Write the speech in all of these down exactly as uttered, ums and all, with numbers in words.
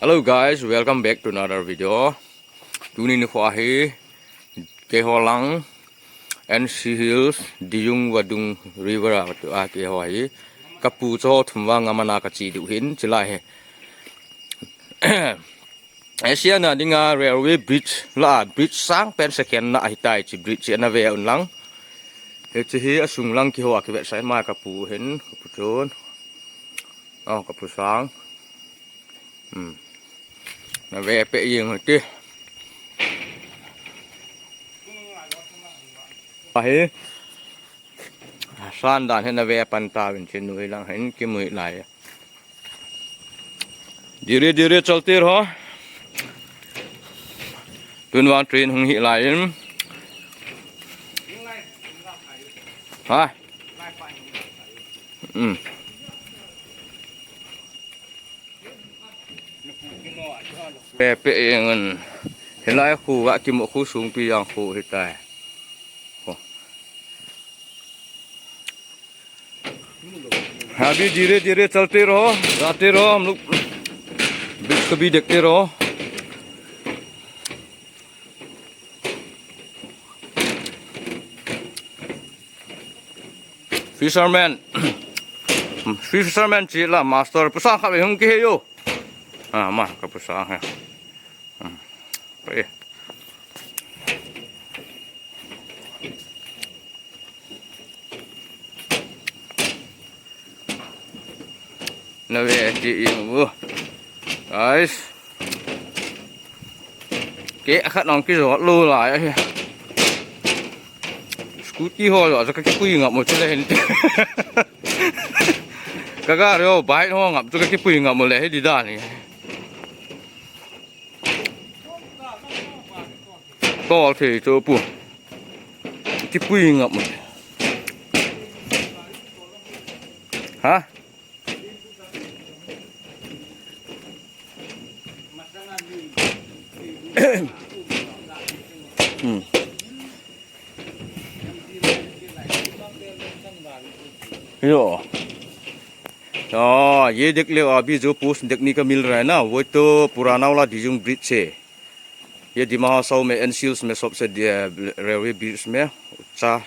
Hello guys, welcome back to another video. Tuni nikho hi keiho lang N C Hills, Diyung Vadung River a katu a keiho hi kapu cho thum vang amana kache diu hin chilai hi. Asian a dinga railway bridge la, bridge sang pen second na ahitai chi bridge ana ve un lang. Hiche hi asung lang keiho a kivetsah in ma kapu hin, kapu chun. Oh, kapu sang. Hmm. Na ve pe ing ti. Ahi. San dan hi na ve pan ta vin chin nui lang hin kimui lai. धीरे धीरे चलते रहो. Tun vang train hung hi lai in. Ha? Hmm. Pe pe eng an. Hilai khu ga kimu khu sung pi yang khu hitai. Khu. अभी धीरे धीरे चलते रहो, जाते रहो, हम लोग ब्रिज को भी देखते रहो। Fisherman, fisherman chi la master, pasang khat hung kihe yo. Ah, ma, ka pasang ha. Hmm. Pe. Na ve ti ing u. Guys. Ke khat nong kijo lou lai ahi. Scooty ho jo, ka kipui ngam mo chule hin. Ka gari ho, bike ho ngam chu ka kipui ngam mo le hi di dan hi. Tol thei chu pu. Kipui ngam. Ha? Hmm. Yo. तो ये देख लो, अभी जो पोस्ट देखने का मिल रहा है ना, वो तो पुराना वाला डिजुंग ब्रिज है। ये दिमा हासाओ में, एनसीएल्स में सबसे दि-, रेलवे ब्रिज में ऊंचा,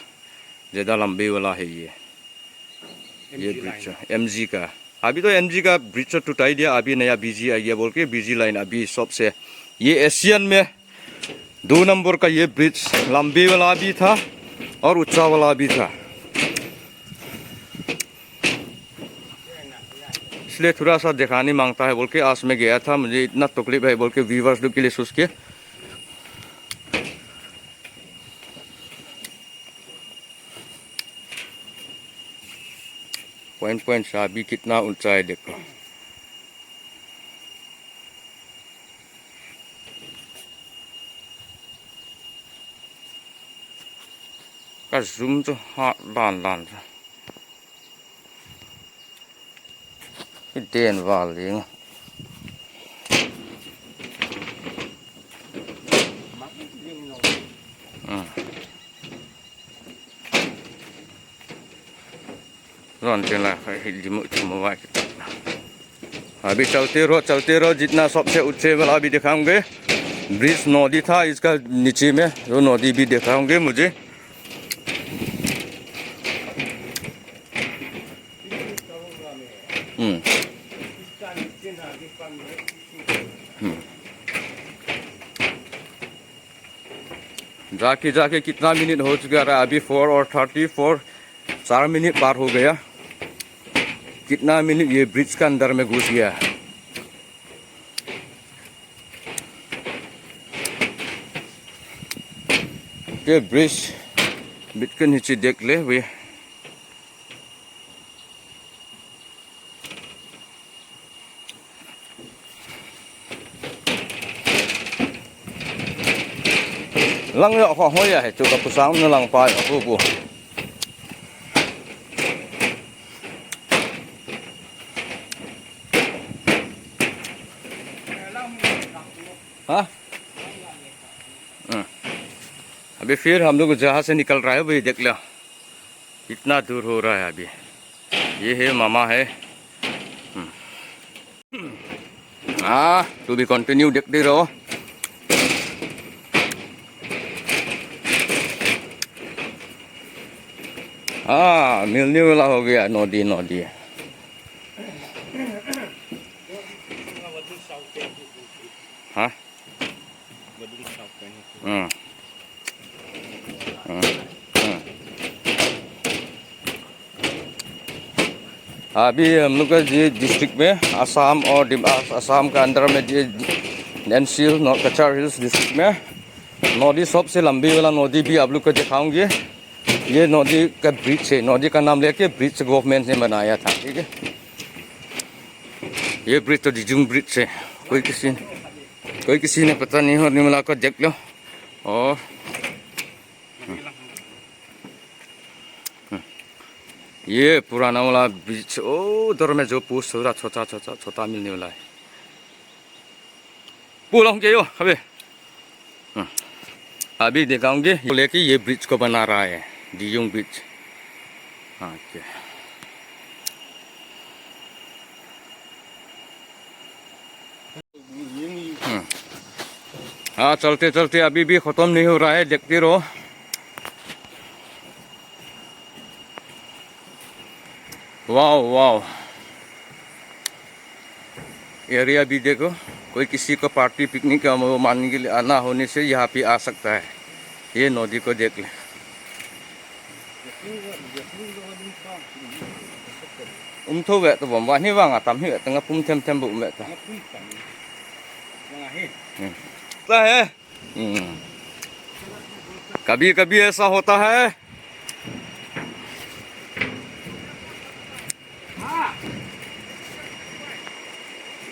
ज्यादा लंबे वाला है ये। ये एमजी ब्रिज लाइन। एमजी का। अभी तो एमजी का ब्रिज तो टूटा ही दिया, अभी नया बीजी आ गया बोल के, बीजी लाइन अभी सबसे, ये एशियन में दो नंबर का ये ब्रिज लंबे वाला भी था और ऊंचा वाला भी था, इसलिए थोड़ा सा दिखाने मांगता है बोल के आज मैं गया था, मुझे इतना तकलीफ है बोल के व्यूअर्स लोग के लिए सोच के। पॉइंट पॉइंट से अभी कितना ऊंचा है देखो। Ka zoom chu hat dan dan chu. Ki den val ding. Hmm. Ron tin la, hi limu, limu wa kita. अभी चलते रहो, चलते रहो, जितना सबसे ऊंचे वाला भी दिखाऊंगे। ब्रिज नदी था, इसका नीचे में वो नदी भी दिखाऊंगे मुझे। हम्म। हम्म। जाके जाके कितना मिनट हो चुका है? अभी फोर और थर्टी फोर, चार मिनट पार हो गया। कितना मिनट ये ब्रिज का अंदर में घुस गया। ये ब्रिज बिटकन हिची देख ले वे। Lang yo ko hoya he chu ka pusang na lang pa yo ko ko. Ha? Hmm. अभी फिर हम लोग जहाँ से निकल रहा है, वही देख लो। कितना दूर हो रहा है अभी। ये है मामा है। हम्म। Ah, to be continue, देख दे रहो। Ah, मिलने वाला हो गया, नदी, नदी। हाँ? हम्म। हम्म। हम्म। अभी हम लोग का ये डिस्ट्रिक्ट में, आसाम और दिम-, आस-, आसाम का अंदर में ये एनसी हिल, नॉर्थ कछार हिल्स डिस्ट्रिक्ट में नदी, सबसे लंबी वाला नदी भी आप लोग को दिखाऊंगी। ये नदी का ब्रिज है, नदी का नाम लेके ब्रिज गवर्नमेंट ने बनाया था, ठीक है। ये ब्रिज तो दिजुंग ब्रिज है, कोई किसी, कोई किसी ने पता नहीं होने वाला को देख लो। और ये पुराना वाला ब्रिज, ओ, उधर में जो पोस्ट हो रहा, छोटा, छोटा, छोटा मिलने वाला है। पुल होंगे यो, अबे। हम्म। अभी दिखाऊंगे, ये लेके ये ब्रिज को बना रहा है, दियुंग ब्रिज। हाँ, ओके। हम्म। हाँ, चलते चलते अभी भी खत्म नहीं हो रहा है, देखते रहो। Wow, wow. एरिया भी देखो, कोई किसी को पार्टी पिकनिक का वो मानने के लिए आना होने से यहाँ पे आ सकता है। ये नदी को देख ले। Um tho ve to bom, wa ni wang a tam hi ve to nga pum them them bu um ve to. हम्म। क्या है? हम्म। कभी कभी ऐसा होता है।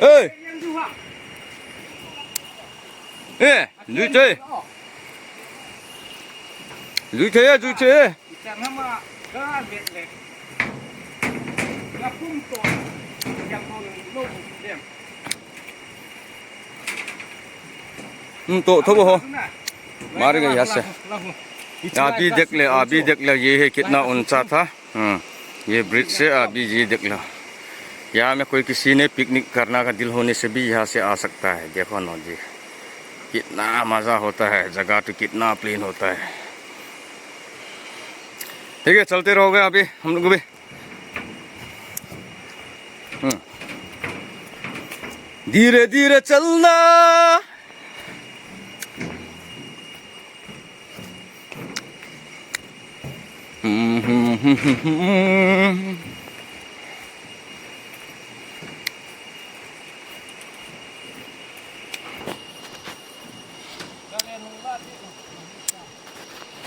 ए! ए! जुई थे। जुई थे, जुई थे। हम्म, तो, तो वो हो। मार गई यहाँ से। अभी देख ले, अभी देख ले, ये है कितना ऊंचा था। हम्म, ये ब्रिज से अभी ये देख लो। यहाँ में कोई किसी ने पिकनिक करना का दिल होने से भी यहाँ से आ सकता है। देखो ना जी, कितना मज़ा होता है, जगह तो कितना प्लेन होता है। ठीक है, चलते रहोगे अभी हम लोग भी। हम्म। धीरे धीरे चलना। हम्म, हम्म, हम्म, हम्म, हम्म।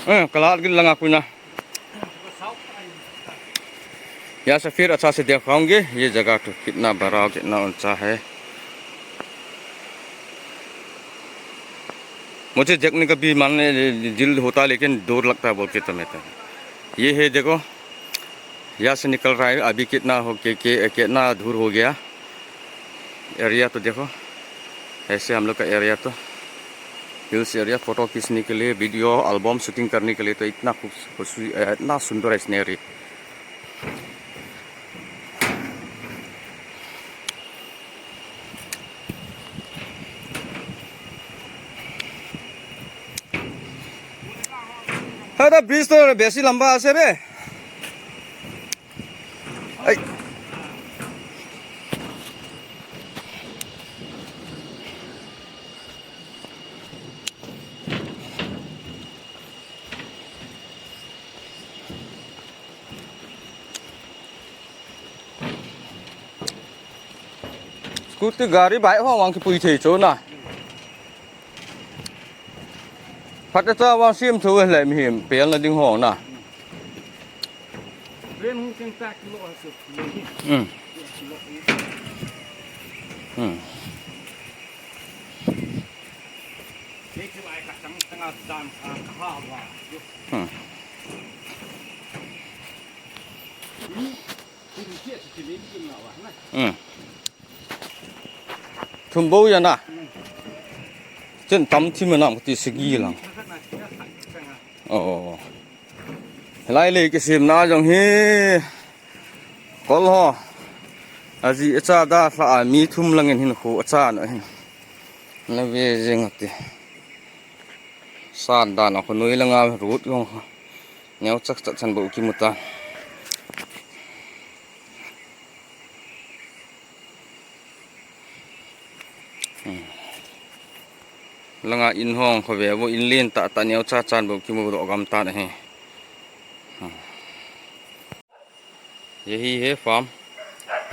Eh, kalat gin lang ako na. यहाँ से फिर अच्छा से दिखाऊंगे ये जगह तो कितना बड़ा, कितना ऊंचा है। मुझे देखने का भी मन, दिल होता है, लेकिन डर लगता है बोल के तो मैं तो। ये है, देखो, यहाँ से निकल रहा है, अभी कितना हो के, के, कितना दूर हो गया। एरिया तो देखो, ऐसे हम लोग का एरिया तो हिल्स एरिया, फोटो खींचने के लिए, वीडियो एल्बम शूटिंग करने के लिए तो इतना खूबसूरत, इतना सुंदर है सीनरी। अरे, ब्रिज तो बेसी लंबा आसे रे। ऐ। Scooty gari bike ho vang kipui thei chu na. Phatecha vang sim thu le mihem pelna ding ho na. Ren hung cheng tak lo ha su. Hmm. Hmm. Kei chu ai ka chang chang a dan ka ka ha wa. Hmm. Hmm. Thum bou ya na. Hmm. Chen tam thim na ti sigi lang. Oh. Lai le kisim na jong hi. Kol ho. Aji acha da lha a mi thum langin hin khu acha na hin. Na ve jeng ati. San dan a khu noi langa rut jong khu. Neo chak chak chan bo kimuta. Hmm. Langa in hong khu ve bo in len ta ta neo cha chan bo kimu do gam ta na he. Hmm. यही है फार्म।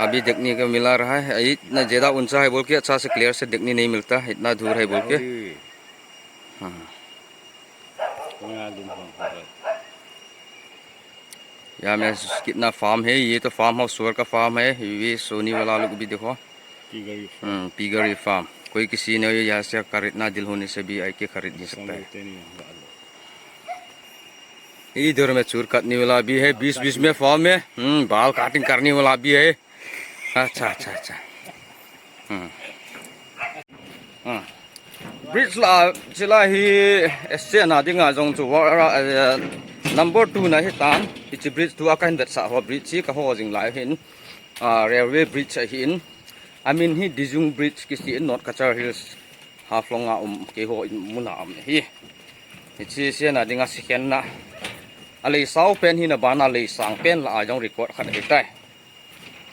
अभी देखने को मिला रहा है, इतना ज़्यादा ऊंचा है बोल के अच्छा से क्लियर से देखने नहीं मिलता, इतना दूर है बोल के। अरे। हाँ। पूरा दिन हम यहाँ में कितना फार्म है, ये तो फार्म हाउस का फार्म है, ये सोनी वाला लोग भी देखो। Piggery farm. हम्म, पिगरी फार्म। कोई किसी ने यहाँ से खरीदना दिल होने से भी आके खरीद नहीं सकता है। इधर में चूर काटने वाला भी है, बीच बीच में फार्म में, हम्म, बाल कटिंग करने वाला भी है। अच्छा, अच्छा, अच्छा। हम्म। हम्म। Bridge la, chila hi, eh, sena dinga jong chu, wa-, eh, number two na hi tan, hichi bridge tu a kahin vetsah ho bridge hi ka ho jing lai hin, ah, railway bridge ahin, amin hi Dijung Bridge kiti in North Cachar Hills, Haflong a um, keiho in muna um hi. Hichi sena dinga sikhen na, a lei sao pen hi na bana lei sang pen la a jong record khat hi tai.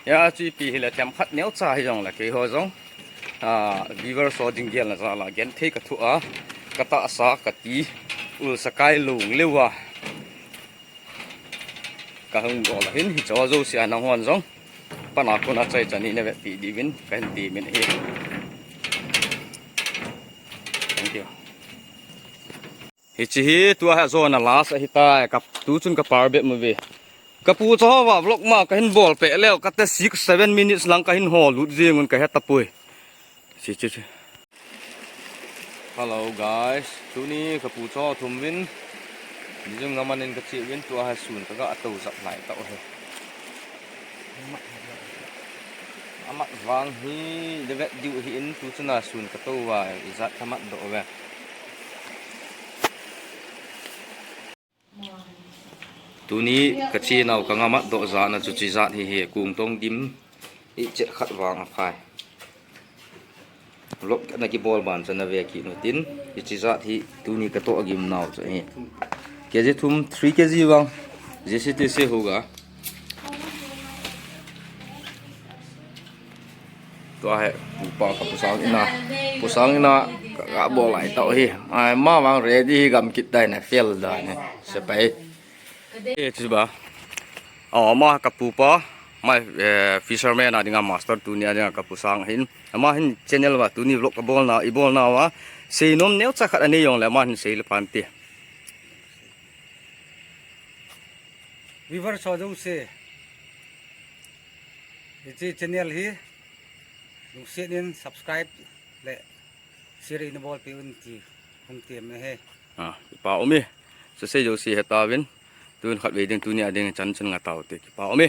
Ya, chu pi hi la themkhat neo cha hi jong la keiho jong. Ah, viewers ho ding gel na jal a gen thei ka thu a, ka tahsa ka ti, ul sakai lung leuva. Ka hung go la hin hi cho jo sia nang hon jong. Pana kuna chai chani na ve ti di vin, ka hin ti min hi. Thank you. Hichi hi tua ha zona last ahi tai, ka tu chun ka par be mu ve. Ka pu cho va vlog ma ka hin bol pe leo, ka te six, seven minutes lang ka hin ho lut jing un ka he ta pui. Chi, chi, chi. Hello guys, tuni ka pu cho thum vin. Ni jung na manin ka chi vin tua ha sun ka ga to zap lai ta o he. Amat vang hi, le vet diu hi in tu chuna sun ka to va, ijat ka mat doh ve. Tuni ka chinau ka nga mat doh jat na chu chi jat hi hi, kung tong dim i chet khat vang a phai. Vlog na kibol ban chan na ve ki nu tin, i chi jat hi tuni ka to a gim nau chu hi. K G thum, three K G vang. J C T C hu ga. Tua he, pupa ka pusang ina. Pusang ina, ka, ka bol lai tau hi. Ai, ma vang ready hi gam kit dai na, fail dai na. Sepai. Eh, chi ba. Oh, ma ka pupa, ma, eh, fisherman a dinga master tuni a dinga ka pusang hin. Ama hin channel va tuni vlog ka bol na, i bol na va. Sei nom neo cha khat ani jong le ama hin sei le pan ti. Viewers ho jouse, hiche channel hi lungset in subscribe le share in bol pe un ti hung tem na he. Ah, kipa um e. Sese jouse he ta vin. Tun khat ve ding tuni a ding chan chan nga tau te kipa um e.